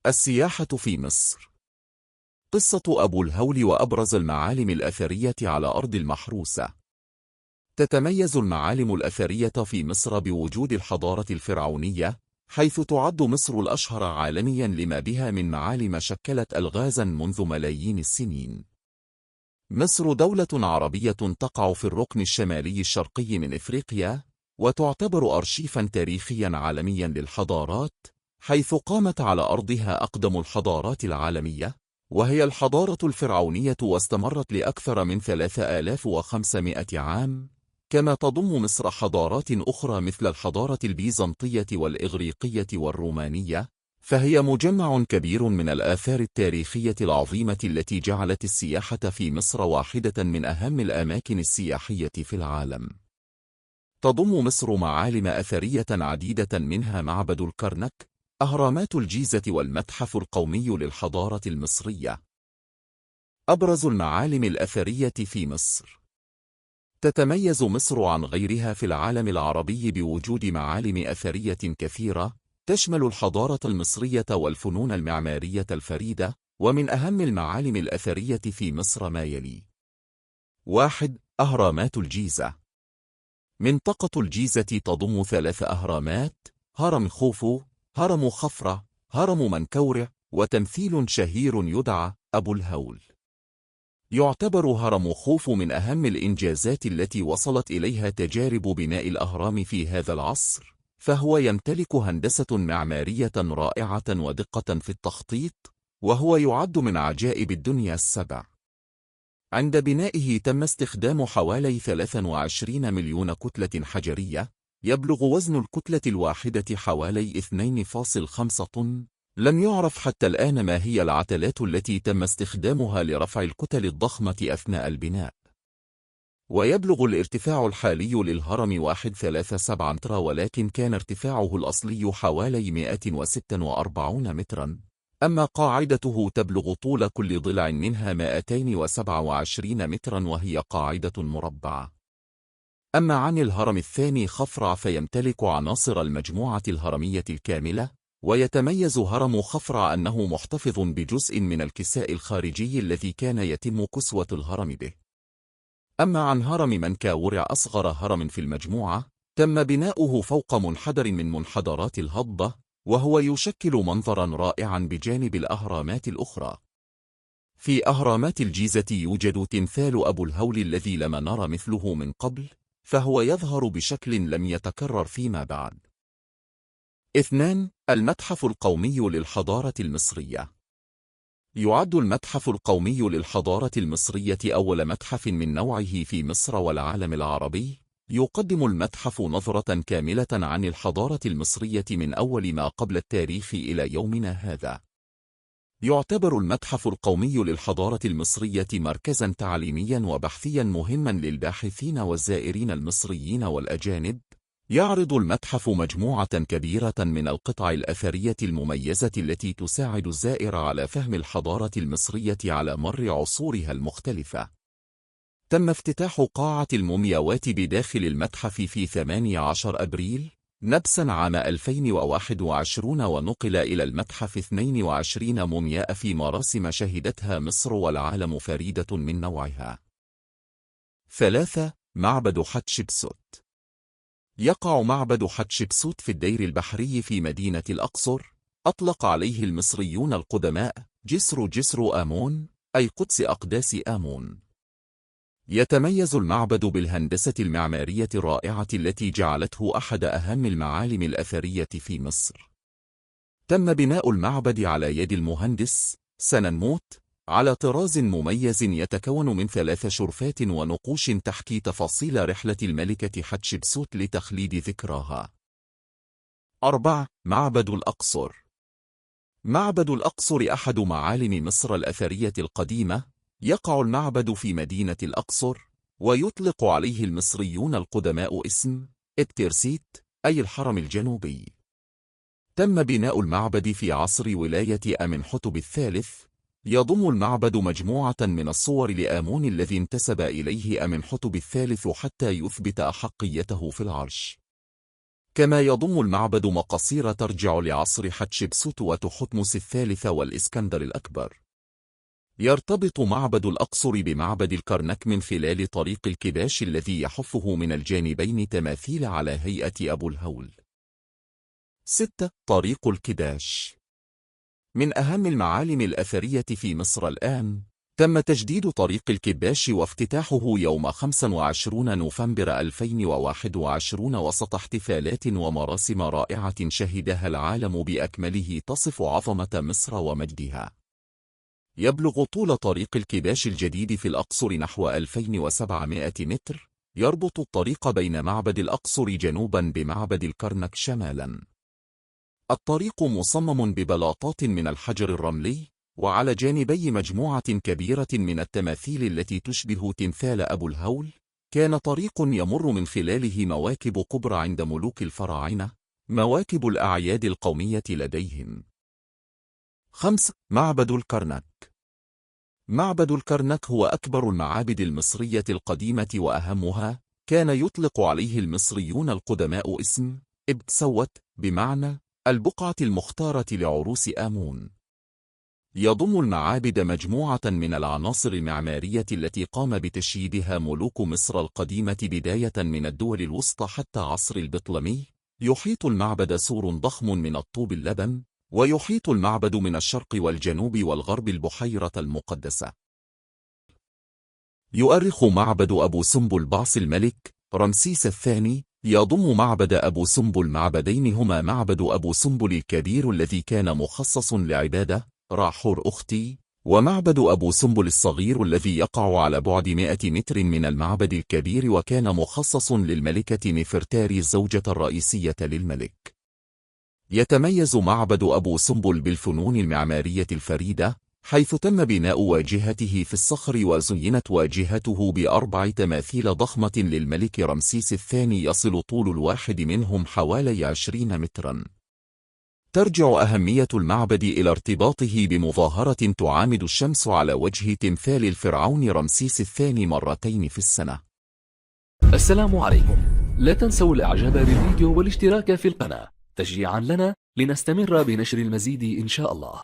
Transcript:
السياحة في مصر. قصة أبو الهول وأبرز المعالم الأثرية على أرض المحروسة. تتميز المعالم الأثرية في مصر بوجود الحضارة الفرعونية، حيث تعد مصر الأشهر عالميا لما بها من معالم شكلت ألغازا منذ ملايين السنين. مصر دولة عربية تقع في الركن الشمالي الشرقي من إفريقيا، وتعتبر أرشيفا تاريخيا عالميا للحضارات، حيث قامت على أرضها أقدم الحضارات العالمية، وهي الحضارة الفرعونية، واستمرت لأكثر من 3500 عام. كما تضم مصر حضارات أخرى مثل الحضارة البيزنطية والإغريقية والرومانية، فهي مجمع كبير من الآثار التاريخية العظيمة التي جعلت السياحة في مصر واحدة من أهم الأماكن السياحية في العالم. تضم مصر معالم أثرية عديدة، منها معبد الكرنك، أهرامات الجيزة، والمتحف القومي للحضارة المصرية. أبرز المعالم الأثرية في مصر. تتميز مصر عن غيرها في العالم العربي بوجود معالم أثرية كثيرة تشمل الحضارة المصرية والفنون المعمارية الفريدة، ومن أهم المعالم الأثرية في مصر ما يلي: 1. أهرامات الجيزة. منطقة الجيزة تضم 3 أهرامات: هرم خوفو، هرم خفرة، هرم منكورع، وتمثيل شهير يدعى أبو الهول. يعتبر هرم خوفو من أهم الإنجازات التي وصلت إليها تجارب بناء الأهرام في هذا العصر، فهو يمتلك هندسة معمارية رائعة ودقة في التخطيط، وهو يعد من عجائب الدنيا السبع. عند بنائه تم استخدام حوالي 23 مليون كتلة حجرية، يبلغ وزن الكتلة الواحدة حوالي 2.5 طن. لم يعرف حتى الآن ما هي العتلات التي تم استخدامها لرفع الكتل الضخمة أثناء البناء. ويبلغ الارتفاع الحالي للهرم 1.37 متر، ولكن كان ارتفاعه الأصلي حوالي 146 مترا. أما قاعدته تبلغ طول كل ضلع منها 227 مترا، وهي قاعدة مربعة. أما عن الهرم الثاني خفرع فيمتلك عناصر المجموعة الهرمية الكاملة، ويتميز هرم خفرع أنه محتفظ بجزء من الكساء الخارجي الذي كان يتم كسوة الهرم به. أما عن هرم منكاورع أصغر هرم في المجموعة، تم بناؤه فوق منحدر من منحدرات الهضبة، وهو يشكل منظرا رائعا بجانب الأهرامات الأخرى. في أهرامات الجيزة يوجد تمثال أبو الهول الذي لم نرى مثله من قبل، فهو يظهر بشكل لم يتكرر فيما بعد. 2. المتحف القومي للحضارة المصرية. يعد المتحف القومي للحضارة المصرية أول متحف من نوعه في مصر والعالم العربي. يقدم المتحف نظرة كاملة عن الحضارة المصرية من أول ما قبل التاريخ إلى يومنا هذا. يعتبر المتحف القومي للحضارة المصرية مركزا تعليميا وبحثيا مهما للباحثين والزائرين المصريين والأجانب. يعرض المتحف مجموعة كبيرة من القطع الأثرية المميزة التي تساعد الزائر على فهم الحضارة المصرية على مر عصورها المختلفة. تم افتتاح قاعة المومياوات بداخل المتحف في 18 أبريل نبسا عام 2021، ونقل إلى المتحف 22 مومياء في مراسم شهدتها مصر والعالم فريدة من نوعها. 3. معبد حتشبسوت. يقع معبد حتشبسوت في الدير البحري في مدينة الأقصر. أطلق عليه المصريون القدماء جسر آمون، أي قدس أقداس آمون. يتميز المعبد بالهندسة المعمارية الرائعة التي جعلته أحد أهم المعالم الأثرية في مصر. تم بناء المعبد على يد المهندس سننموت على طراز مميز يتكون من 3 شرفات ونقوش تحكي تفاصيل رحلة الملكة حتشبسوت لتخليد ذكراها. 4. معبد الأقصر. معبد الأقصر أحد معالم مصر الأثرية القديمة. يقع المعبد في مدينة الأقصر، ويطلق عليه المصريون القدماء اسم إبترسيت، أي الحرم الجنوبي. تم بناء المعبد في عصر ولاية أمنحتب الثالث. يضم المعبد مجموعة من الصور لآمون الذي انتسب إليه أمنحتب الثالث حتى يثبت أحقيته في العرش. كما يضم المعبد مقاصير ترجع لعصر حتشبسوت وتحتمس الثالث والإسكندر الأكبر. يرتبط معبد الأقصر بمعبد الكرنك من خلال طريق الكباش الذي يحفه من الجانبين تماثيل على هيئة أبو الهول. 6. طريق الكباش. من أهم المعالم الأثرية في مصر الآن، تم تجديد طريق الكباش وافتتاحه يوم 25 نوفمبر 2021 وسط احتفالات ومراسم رائعة شهدها العالم بأكمله تصف عظمة مصر ومجدها. يبلغ طول طريق الكباش الجديد في الأقصر نحو 2700 متر، يربط الطريق بين معبد الأقصر جنوبا بمعبد الكرنك شمالا. الطريق مصمم ببلاطات من الحجر الرملي، وعلى جانبي مجموعة كبيرة من التماثيل التي تشبه تمثال أبو الهول. كان طريق يمر من خلاله مواكب كبرى عند ملوك الفراعنة، مواكب الأعياد القومية لديهم. 5. معبد الكرنك. معبد الكرنك هو أكبر المعابد المصرية القديمة وأهمها. كان يطلق عليه المصريون القدماء اسم إبتسوت، بمعنى البقعة المختارة لعروس آمون. يضم المعابد مجموعة من العناصر المعمارية التي قام بتشييدها ملوك مصر القديمة بداية من الدول الوسطى حتى عصر البطلمي. يحيط المعبد سور ضخم من الطوب اللبن، ويحيط المعبد من الشرق والجنوب والغرب البحيرة المقدسة. يؤرخ معبد أبو سمبل بعث الملك رمسيس الثاني. يضم معبد أبو سمبل معبدين هما معبد أبو سمبل الكبير الذي كان مخصص لعبادة راحور أختي، ومعبد أبو سمبل الصغير الذي يقع على بعد 100 متر من المعبد الكبير وكان مخصص للملكة نفرتاري الزوجة الرئيسية للملك. يتميز معبد أبو سمبل بالفنون المعمارية الفريدة، حيث تم بناء واجهته في الصخر وزينت واجهته ب4 تماثيل ضخمة للملك رمسيس الثاني يصل طول الواحد منهم حوالي 20 مترا. ترجع أهمية المعبد إلى ارتباطه بمظاهرة تعامد الشمس على وجه تمثال الفرعون رمسيس الثاني مرتين في السنة. السلام عليكم، لا تنسوا الإعجاب بالفيديو والاشتراك في القناة تشجيعا لنا لنستمر بنشر المزيد إن شاء الله.